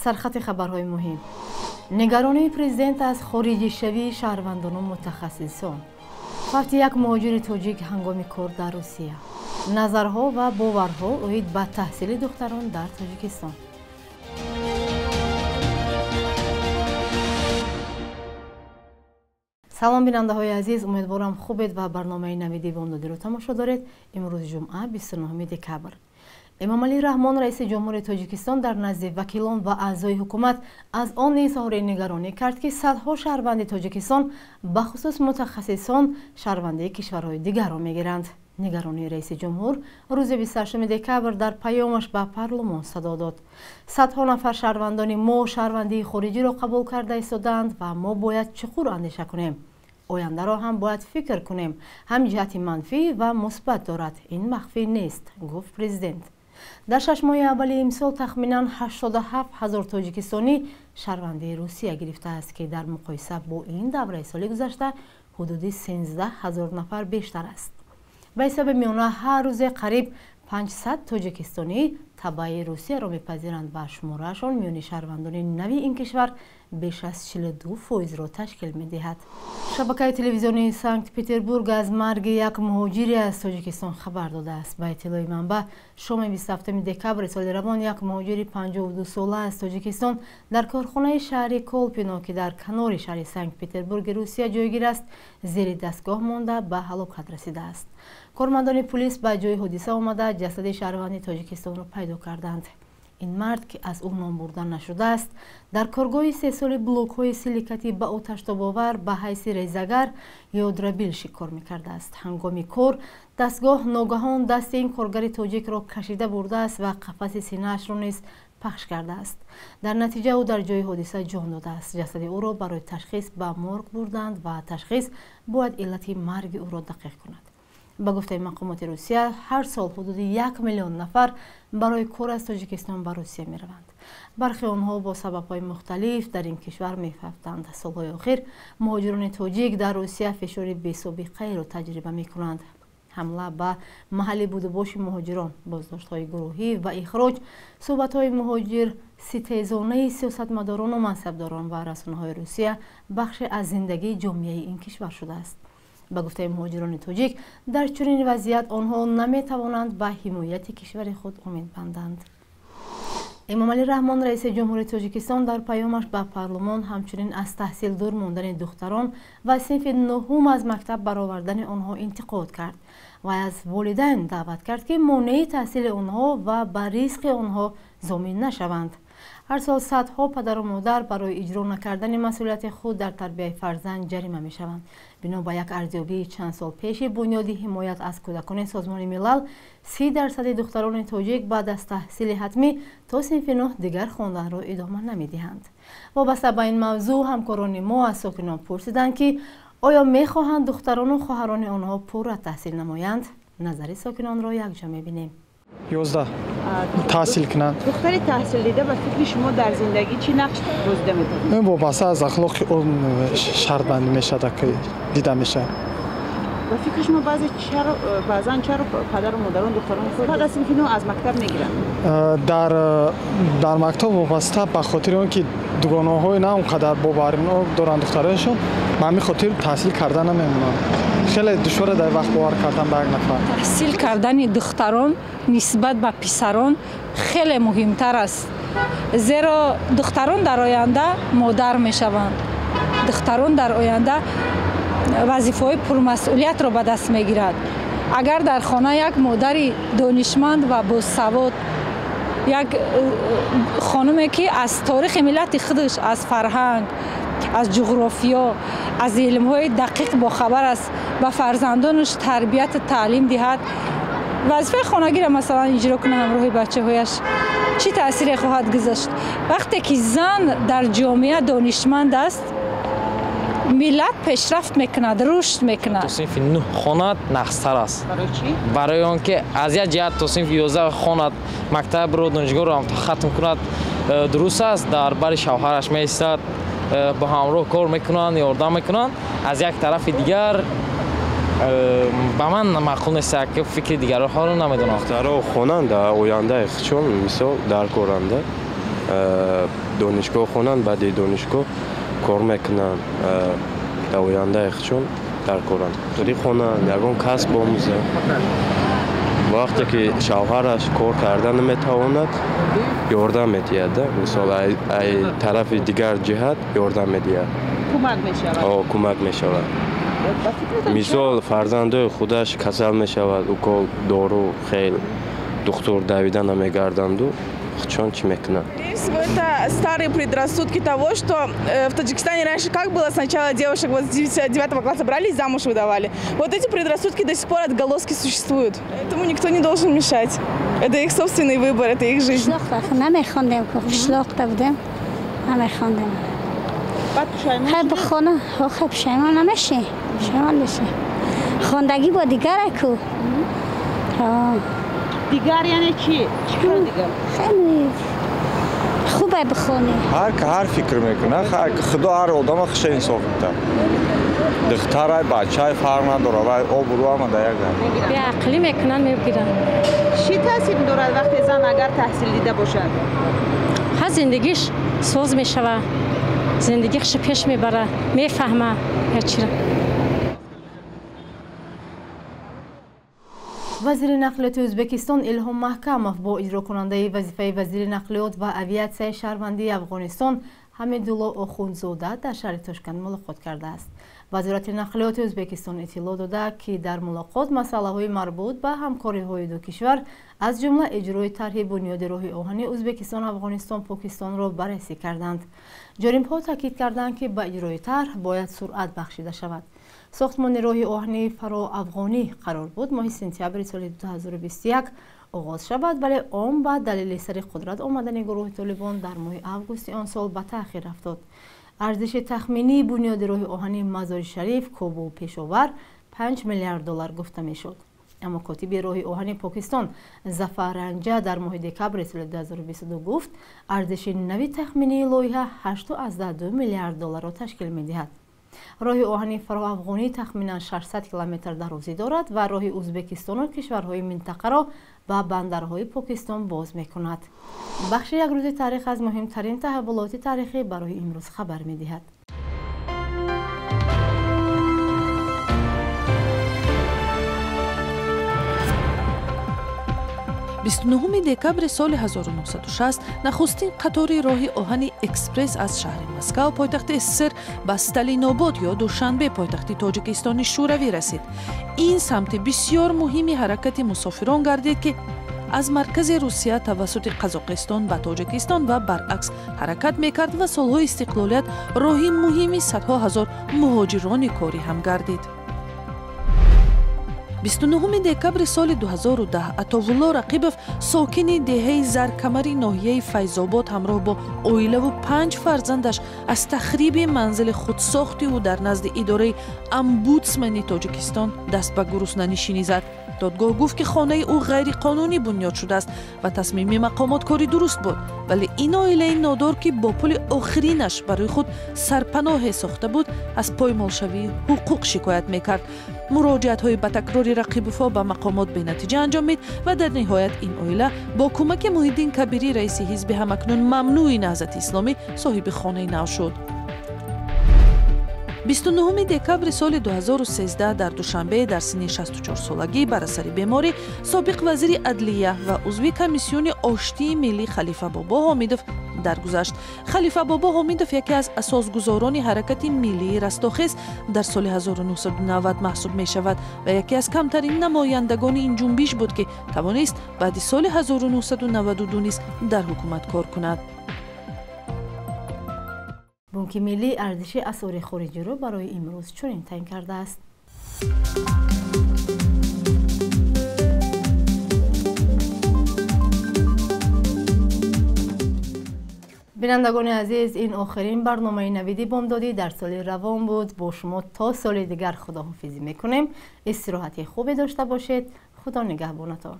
Сархати хабарҳои муҳим. Нигаронии президент аз хориҷишавии шаҳрвандону мутахассисон. Фавти як муҳоҷири тоҷик ҳангоми кор дар Русия. Назарҳо ва боварҳо оид ба таҳсили духтарон дар Тоҷикистон. Салом бинандаҳои азиз, умедворам хубед ва барномаи навиди бомдодиро тамошо доред. Имрӯз ҷумъа, 29 декабр. Эмомалӣ Раҳмон, раиси ҷумҳури Тоҷикистон, дар назди вакилон ва аъзои ҳукумат аз он изҳори нигаронӣ кард, ки садҳо шаҳрванди Тоҷикистон, бахусус мутахассисон, шаҳрвандии кишварҳои дигарро мегиранд. Нигаронии раиси ҷумҳур рӯзи 28 декабр дар паёмаш ба парлумон садо дод. Садҳо нафар шаҳрвандони мо шаҳрвандии хориҷиро қабул карда истодаанд ва мо бояд чуқур андеша кунем. Ояндаро ҳам бояд фикр кунем. Ҳам ҷиҳати манфӣ ва мусбат дорад. Ин махфӣ нест, гуфт президент. Дар 6 моҳи аввали имсол тахминан 87 ҳазор тоҷикистонӣ шаҳрвандии Русия гирифтааст, ки дар муқоиса бо ин давраи соли гузашта ҳудуди 13 ҳазор нафар бештар аст. Ба ҳисоби миёна ҳар рӯзе қариб 500 тоҷикистонӣ табаи Русияро мепазиранд ва шумораашон миёни шаҳрвандони нави ин кишвар беш аз 42%-ро ташкил медиҳад. Шабакаи телевизионии Санкт-Петербург аз марги як муҳоҷире аз Тоҷикистон хабар додааст. Ба иттилои манбаъ, шоми 27 декабри соли равон як муҳоҷири 52сола аз Тоҷикистон дар корхонаи шаҳри Колпино, ки дар канори шаҳри Санкт-Петербурги Русия ҷойгир аст, зери дастгоҳ монда ба ҳалокат расидааст. Кормандони пулис ба ҷои ҳодиса омада ҷасади шаҳрванди Тоҷикистонро пайдо карданд. Ин мард, ки аз ӯ ном бурда нашудааст, дар коргоҳи сесоли блокҳои силикатӣ ба оташтобовар ба ҳайси резагар ё дробильщик кор мекардааст. Ҳангоми кор дастгоҳ ногаҳон дасти ин коргари тоҷикро кашида бурдааст ва қафаси синаашро низ пахш кардааст. Дар натиҷа ӯ дар ҷои ҳодиса ҷон додааст. Ҷасади ӯро барои ташхис ба морг бурданд ва ташхис бояд иллати марги ӯро дақиқ кунад. Ба гуфтаи мақомоти Русия, ҳар сол ҳудуди 1 миллион нафар барои кор аз Тоҷикистон ба Русия мераванд. Бархе онҳо бо сабабҳои мухталиф дар ин кишвар мефавтанд. Солҳои охир муҳоҷирони тоҷик дар Русия фишори бесобиқаеро таҷриба мекунанд. Ҳамла ба маҳалли будубоши муҳоҷирон, боздоштҳои гурӯҳӣ ва ихроҷ, суҳбатҳои муҳоҷир, ситезонаи сиёсатмадорону мансабдорон ва расонаҳои Русия бахше аз зиндагии ҷомеаи ин кишвар шудааст. Ба гуфтаи муҳоҷирони тоҷик, дар чунин вазъият онҳо наметавонанд ба ҳимояти кишвари худ умед банданд. Эмомалӣ Раҳмон, раиси ҷумҳури Тоҷикистон, дар паёмаш ба парлумон ҳамчунин аз таҳсил дур мондани духтарон ва синфи нуҳум аз мактаб баровардани онҳо интиқод кард ва аз волидайн даъват кард, ки монеи таҳсили онҳо ва ба ризқи онҳо зомин нашаванд. Ҳар сол садҳо падару модар барои иҷро накардани масъулияти худ дар тарбияи фарзанд ҷарима мешаванд. Бино ба як арзёбии чанд сол пеши Бунёди ҳимоят аз кӯдакони Созмони Милал, 30% духтарони тоҷик баъд аз таҳсили ҳатмӣ то синфи 9 дигар хонданро идома намедиҳанд. Вобаста ба ин мавзӯъ ҳамкорони мо аз сокинон пурсиданд, ки оё мехоҳанд духтарону хоҳарони онҳо пурра таҳсил намоянд? Назари сокинонро якҷо мебинем. 11 таҳсил кунанд. Духтари таҳсилдида ба фикри шумо дар зиндагӣ чӣ нақш бозида метавонад? Ин вобаста аз ахлоқи он шартбандӣ мешавад, ки дида мешавад. Ба фикри шумо баъзан чаро падару модарон духтарони худ баъд аз синфи 9 аз мактаб мегиранд? Дар мактаб вобаста ба хотири он ки дугонаҳои на он қадар боваринок доранд духтаронашон, ба ҳамин хотир таҳсил карда намемонанд. Хеле душвор дар вақт бовар кардан ба як нафар. Таҳсил кардани духтарон нисбат ба писарон хеле муҳимтар аст, зеро духтарон дар оянда модар мешаванд. Духтарон дар оянда вазифаҳои пурмасъулиятро ба даст мегирад. Агар дар хона як модари донишманд ва босавод, як хонуме ки аз таърихи миллати худаш, аз фарҳанг, аз ҷуғрофиё, аз илмҳои дақиқ бохабар аст, ба фарзандонаш тарбияту таълим диҳад, вазифаи хонагиро масалан иҷро кунад ҳамроҳи бачаҳояш, чӣ таъсире хоҳад гузошт? Вақте ки зан дар ҷомеа донишманд аст, миллат пешрафт мекунад, рушд мекунад. То синфи 9 хонад нақстар аст. Барои он ки аз як ҷиҳат то синфи 11 хонад, мактабро, донишгоҳро ҳам хатм кунад, дуруст аст, дар бари шавҳараш меистад, бо ҳамроҳ кор мекунанд, ёрдам мекунанд. Аз як тарафи дигар ба ман маъқул нест, ки фикри дигарҳоро намедонам. Духтаро хонанд, ояндаи худшон мисол дар коранда. Донишгоҳ хонанд, баъди донишгоҳ кор мекунанд, дар ояндаи худшон дар коранд. Хонанд, ягон касб омӯзанд. Вақте ки шавҳараш кор карда наметавонад, ёрдам медиҳад. Мисол, ай тарафи дигар ҷиҳат ёрдам медиҳад. Кӯмак мешавад. Кӯмак мешавад. Мисол, фарзандои худаш касал мешавад, укол, дору, хел духтур давида намегарданду, худшон чӣ мекунанд? Скорее всего, это старые предрассудки того, что в Таджикистане раньше как было, сначала девушек вот с 9 класса брали и замуж выдавали. Вот эти предрассудки до сих пор отголоски существуют. Этому никто не должен мешать. Это их собственный выбор, это их жизнь. Дигар яъне чӣ? Чӣ кор дигар? Хеле хубе бихонӣ. Ҳар ки ҳар фикр мекунад, худо ҳар одама хуша инсоф медиҳад. Духтарай, бачай фарқ надорад, вай обрӯ ҳама дар як ҷо. Беақлӣ мекунанд, мегиранд. Чӣ таъсир дорад вақте зан агар таҳсил дида бошад? Ҳа, зиндагиш соз мешавад, зиндагиаш пеш мебарад, мефаҳмад ҳар чиро. Вазири нақлиёти Ӯзбекистон Илҳом Маҳкамов бо иҷрокунандаи вазифаи вазири нақлиёт ва авиатсияи шаҳрвандии Афғонистон Ҳамидулло Охундзода дар шаҳри Тошканд мулоқот кардааст. Вазорати нақлиёти Ӯзбекистон иттилоъ дода, ки дар мулоқот масъалаҳои марбут ба ҳамкориҳои ду кишвар, аз ҷумла иҷрои тарҳи бунёди роҳи оҳани Ӯзбекистон, Афғонистон, Покистонро баррасӣ карданд. Ҷонибҳо таъкид карданд, ки ба иҷрои тарҳ бояд суръат бахшида шавад. Сохтмони роҳи оҳани фароафғонӣ қарор буд моҳи сентябри соли 2021 оғоз шавад, вале он ба далели сари қудрат омадани гурӯҳи Толибон дар моҳи августи он сол ба таъхир афтод. Арзиши тахминии бунёди роҳи оҳани Мазори Шариф Кобул Пешовар 5 миллиард доллар гуфта мешуд. Аммо котиби роҳи оҳани Покистон Зафар Ранҷа дар моҳи декабри соли 2022 гуфт, арзиши нави тахминии лоиҳа 8,2 миллиард долларро ташкил медиҳад. Роҳи оҳани фароафғонӣ тахминан 600 километр дарозӣ дорад ва роҳи Ӯзбекистону кишварҳои минтақаро ба бандарҳои Покистон боз мекунад. Бахши як рӯзи таърих аз муҳимтарин таҳаввулоти таърихӣ барои имрӯз хабар медиҳад. 29 декабри соли 1960 нахустин қатори роҳи оҳани экспресс аз шаҳри Москав, пойтахти СССР, ба Сталинобод ё Душанбе, пойтахти Тоҷикистони Шӯравӣ расид. Ин самти бисёр муҳими ҳаракати мусофирон гардид, ки аз маркази Русия тавассути Қазоқистон ба Тоҷикистон ва баръакс ҳаракат мекард ва солҳои истиқлолият роҳи муҳими садҳо ҳазор муҳоҷирони корӣ ҳам гардид. 29 декабри соли 2010 Атовулло Рақибов, сокини деҳаи Заркамари ноҳияи Файзобод, ҳамроҳ бо оилаву 5 фарзандаш аз тахриби манзили худсохти ӯ дар назди идораи омбудсмани Тоҷикистон даст ба гуруснанишинӣ зад. Додгоҳ гуфт, ки хонаи ӯ ғайриқонунӣ бунёд шудааст ва тасмими мақомот кори дуруст буд, вале ин оилаи нодор, ки бо пули охиринаш барои худ сарпаноҳе сохта буд, аз поймолшавии ҳуқуқ шикоят мекард. Муроҷиатҳои ба такрори Рақибовҳо ба мақомот бенатиҷа анҷомид ва дар ниҳоят ин оила бо кӯмаки Муҳиддин Кабирӣ, раиси ҳизби ҳамакнун мамнӯи Наҳзати Исломӣ, соҳиби хонаи нав шуд. 29 декабри соли 2013 дар Душанбе дар синни 64-солагӣ бар асари беморӣ собиқ вазири адлия ва узви комиссиони оштии миллӣ Халифа Бобо Ҳомидов даргузашт. Халифа Бобо Ҳомидов яке аз асосгузорони ҳаракати миллии Растохез дар соли 1990 маҳсуб мешавад ва яке аз камтарин намояндагони ин ҷунбиш буд, ки тавонист баъди соли 1992 низ дар ҳукумат кор кунад. Бонки миллӣ арзиши асъори хориҷиро барои имрӯз чунин таъин кардааст. Бинандагони азиз, ин охирин барномаи Навиди Бомдодӣ дар соли равон буд. Бо шумо то соли дигар худоҳофизӣ мекунем. Истироҳати хубе дошта бошед. Худо нигаҳбонатон.